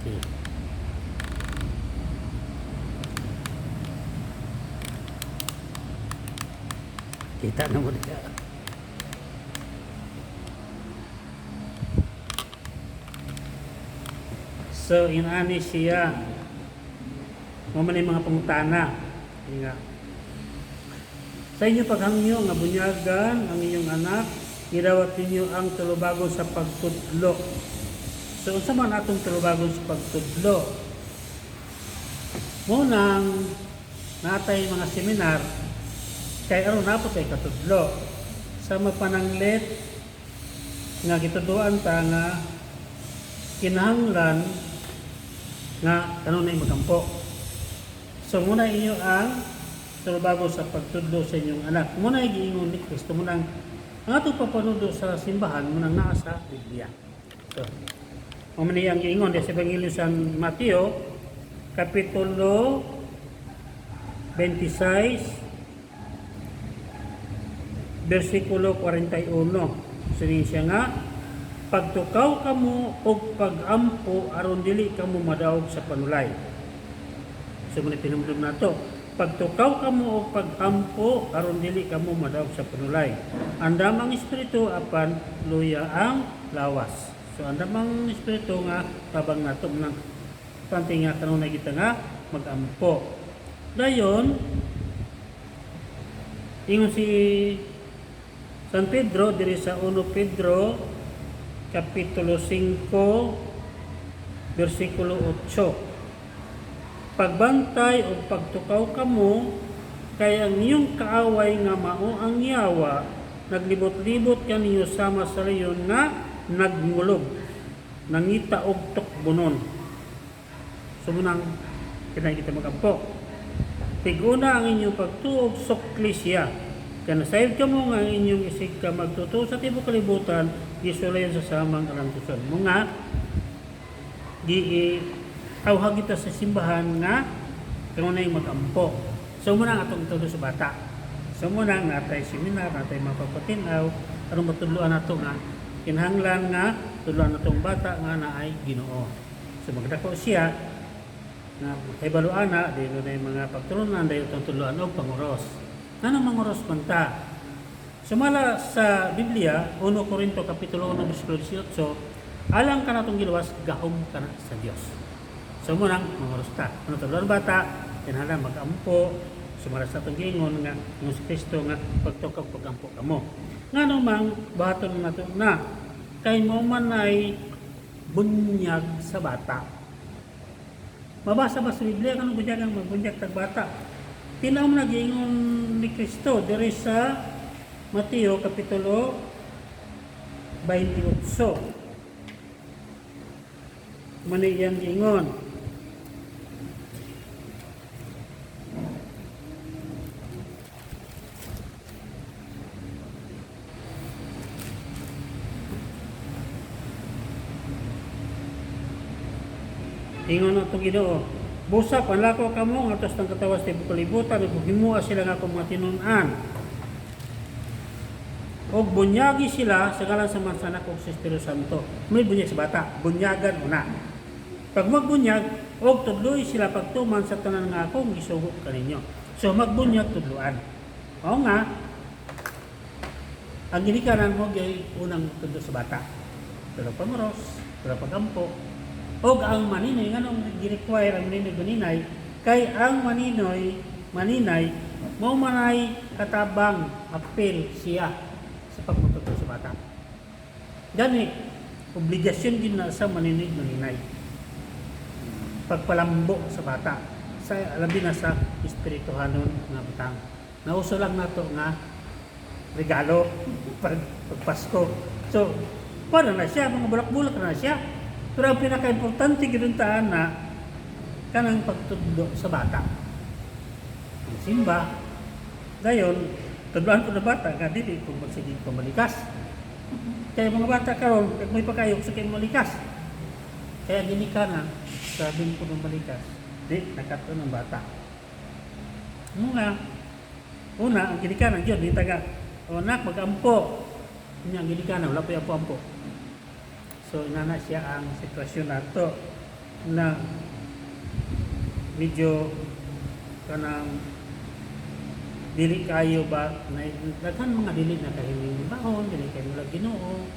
See. Kita na mo diha. So, inani siya. Mao man yung mga pangutana. Yun nga. Sa inyo paghangyo nga bunyagan ang inyong anak, gidawat ninyo ang tulubagon sa pagtudlo. So unsa man atong tulubagon sa pagtudlo? Mao nang natay mga seminar kay aron napot ay katudlo sa mapananglit nga gituduan ta nga kinahanglan nga kanunay magampo. So muna inyo ang tulubago sa pagtudlo sa inyong anak. Muna giingon ni Kristo munang ang atong papanudo sa simbahan munang naa sa Biblia. So, mao man ang giingon sa Ebanghelyo San Mateo kapitulo 26 versikulo 41. Sining siya nga pagtukaw kamo og pagampo aron dili kamo madaog sa panulay. So muna tinumdum nato. Pagtukaw kamo og pagampo aron dili kamo madaog sa panulay. Andam ang espiritu apan luya ang lawas. So andam ang espiritu nga tabang nato nang pante nga kanunay kita nga magampo. Dayon ingon si San Pedro diri sa 1 Pedro kapitulo 5 bersikulo 8. Pagbantay o pagtukaw kamo kay ang inyong kaaway nga mao ang yawa naglibot-libot kaniyo sama sa leyon nga nagngulog nangita og tukbonon. So munang kinahanglan kita magampo. Tig-una ang inyong pagtuo og sukli siya. Kanasayod kamo nga ang inyong isig ka magtotoo sa tibuok kalibutan, gisulayan sa samang kalantuson. Mga gi awhag kita sa simbahan nga kanunay magampo. So muna ang atong itudlo sa bata. So muna natay seminar, natay mapapatinaw, aron matudloan nato nga kinahanglan nga tudloan natong bata nga naay Ginoo. So magdako siya nga kahibalo ana dili na yung mga pagtulunan dayon itong tudloan og panguros. Nganong manguros man ta? Sumala sa Biblia, 1 Corinto kapitulo 1 bersikulo 18, alang kanatong giluwas gahom kana sa Dios. So munang manguros ta. Ano tudloan bata? Kinahanglan magampo, sumala sa atong giingon nga ingon si Kristo nga pagtukag pagampo kamo. Ngano mang bahaton nato na kay mo man ay bunyag sa bata. Mabasa ba sa Biblia kanong bunyag ang magbunyag tag bata? Tinaw mo na giingon ni Kristo diri sa Mateo kapitulo 28. Mani iyang giingon. Ingon atong Ginoo. Busa panlakaw kamo ngadto sa katawas tibuok kalibutan ug himoa sila nga akong mga tinun-an. Og bunyagi sila sa ngalan sa Ama, sa Anak ug sa Espiritu Santo. May bunyag sa bata, bunyagan una. Pag magbunyag, og tudloy sila pagtuman sa tanan nga akong gisugo kaninyo. So magbunyag tudloan. Mao nga ang ginikanan mo gyud unang tudlo sa bata. Pero panguros, pero pagampo. Og ang maninoy, nganong gi-require ang maninoy maninay, kay ang maninoy maninay mao manay katabang apil siya sa pagpatudlo sa bata. Gani, obligasyon din na sa maninoy maninay. Pagpalambo sa bata, sa labi na sa espirituhanon nga butang. Nauso lang nato nga regalo pag Pasko. So, para na siya, mga bulak-bulak na siya. Pero ang pinaka-importante gyud na kanang pagtudlo sa bata. Ang simba, dayon, tudloan ko na bata nga dili kung magsige pamalikas. Kaya mga bata karon, kag may pakayok sa kay malikas. Kaya ginikanan, sabi ko ng malikas, di nakaton ang bata. Mga una, ang ginikanan yun, di taga, o nak, magampo. Unya ang ginikanan, wala pa yung ampo-ampo. So, inana siya ang sitwasyon nato. Na medyo kanang dili kayo ba na daghan mga dili na kahiling bahon, dili kayo nila Ginoo,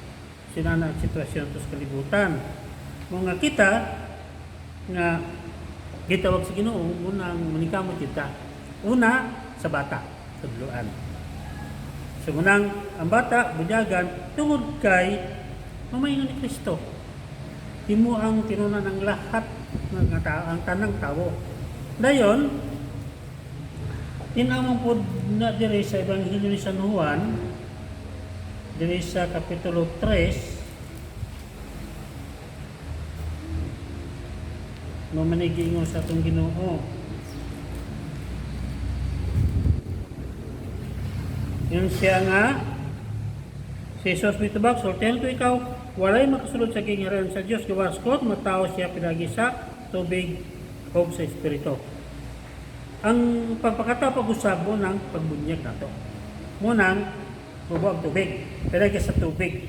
sina na ang sitwasyon to sa kalibutan. Mga kita nga gitawag sa Ginoo, unang manikamot kita una sa bata, tudloan. So munang ang bata bunyagan tungod kay mamaingon ni Kristo. Imo ang tinunan ng lahat ng tao, ang tanang tao. Dayon, tinamang po na diri sa Ebanghelyo ni San Juan, diri sa Kapitulo 3, mamanigingon sa atong Ginoo. Yun siya nga, si Jesus mitubag, sultihan ko ikaw, walay makasulod sa gingharian sa Dios gawas kon matawo siya pinagi sa tubig o sa Espiritu. Ang pagpakatao pag-usab mo ng pagbunyag nato. Munang bubo ang tubig. Pinagi sa tubig.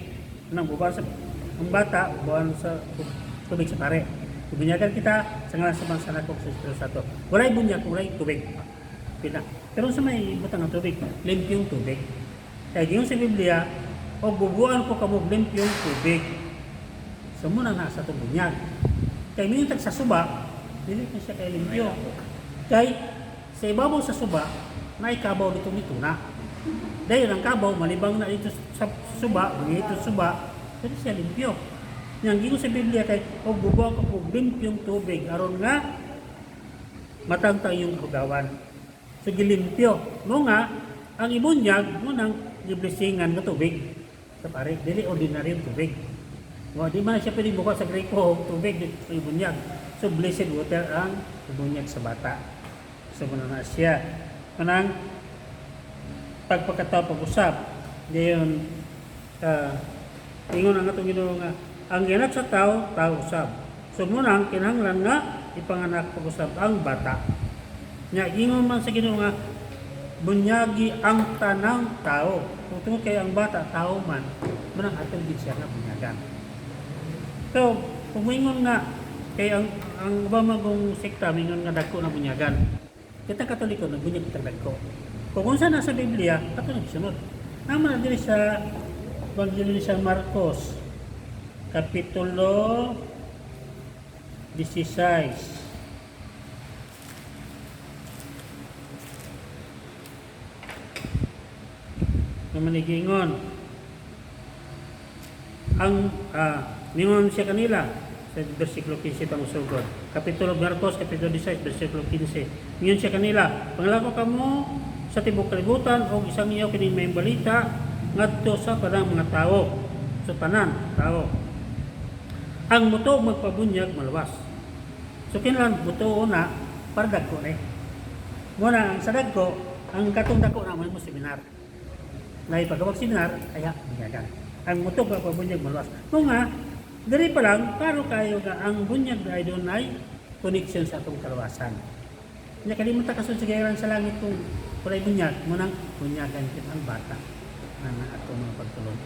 Nang bubuan sa ang bata, bubuan sa tubig sa pare. Bunyagan kita sa ngalan sa Ama, sa Anak, ug sa Espiritu Santo. Walay bunyag, walay tubig. Pina. Pero sa may butang ang tubig, limpyong tubig. Kaya giyon sa Biblia, o bubuan ko kamo limpyong tubig. So muna nasa itong bunyag. Kay mingon sa suba, dili na siya kay limpyo. Kay sa ibabaw sa suba, naikabaw dito ni tuna. Dahil ang kabaw, malibang na dito sa suba, dito sa suba, pero siya limpyo. Yang giyon sa Biblia kay o bubuan ko og limpyong tubig aron nga matangtang yung hugawan. So gilimpyo. Mo nga ang ibunyag mo nang giblesingan nga tubig. Sa pare, dili ordinary yung tubig. Mo di man siya pwede buka sa gripo og tubig dito ibunyag. So blessed water ang ibunyag sa bata. So muna na siya. Kanang pagpakatao pag-usab. Ngayon, ingon ang atong Ginoo nga ang gianak sa tao, tao usab. So munang kinahanglan nga ipanganak pag-usab ang bata. Nya ingon man sa Ginoo nga bunyagi ang tanang tao. Kung tungod kay ang bata tao man, manang atong gid siya nga bunyagan. So, kung moingon nga kay ang ubang magong sekta mingon nga dagko na bunyagan. Kita Katoliko nagbunyag kitang dagko. Kung unsa na sa Biblia, ato nang gisunod. Tama na diri sa Ebanghelyo ni San Marcos, Kapitulo 16. Na manigingon ang ningon siya kanila sa versikulo 15 pang sugod. Kapitulo Marcos, Kapitulo 16, versikulo 15. Ningon siya kanila, "Pangalakaw kamo sa tibuok kalibutan og isangyaw kining maayong balita ngadto sa tanang mga tao." So tanan tao. Ang mutuo magpabunyag maluwas. So kinahanglan mutuo na para dagko na eh. Muna ang sa dagko, ang katong dagko na mo seminar. Na ipagawag seminar, kaya bunyagan. Ang mutuo magpabunyag maluwas. Mo nga, diri pa lang, klaro kayo nga ang bunyag ay doon ay connection sa atong kalawasan. Nya kalimut ta kasulod sa gingharian sa langit kung walay bunyag, munang bunyagan kita ang bata na na atong mga pagtulong.